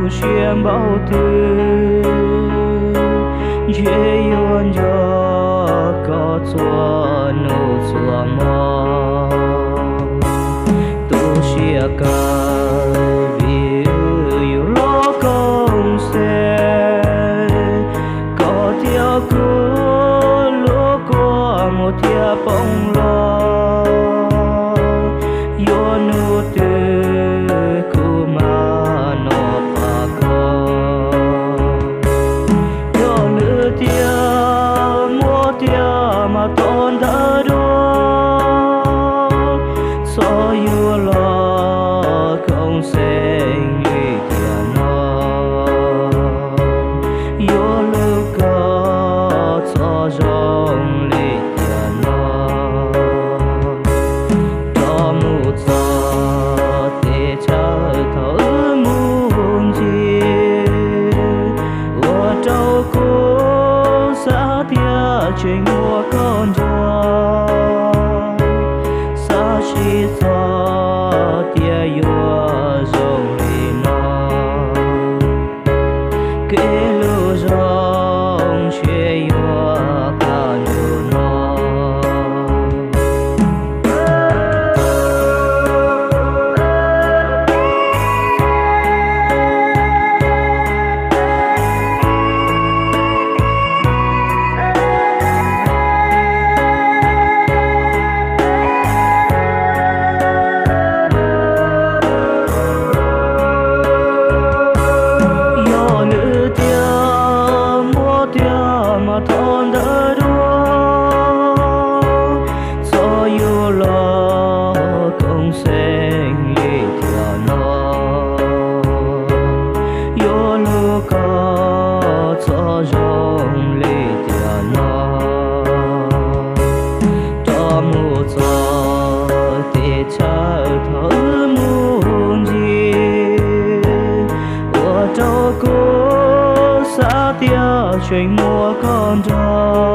siab npaum twg, ntshe yuav nco koj txhua hnub txhua hmo. Tu siab kawg vim wb yug los koom xeeb, koj thiab kuv lub kua muag thiaj poob los. Yuav hnub twg kuv mam noj qab koj. Yog lwm tiam muaj tiam mas thov ntawd dua, txhob yuav los koom xeeb li tiam no. Yuav hlub koj txhob zoo li tiam no. Rov mus txog tej chaw thaum wb mus ncig, ua rau kuv xav tias tseem muaj koj nrog. Xav tsis txog tias yuav zoo li no. Kev hlub zoo ntshe yuav tag ntu no. Yog lwm tiam muaj tiam mas thov ntawd dua, txhob yuav los koom xeeb li tiam no. Yuav hlub koj txhob zoo li tiam no. Rov mus txog tej chaw thaum wb mus ncig, ua rau kuv xav tias tseem muaj koj nrog.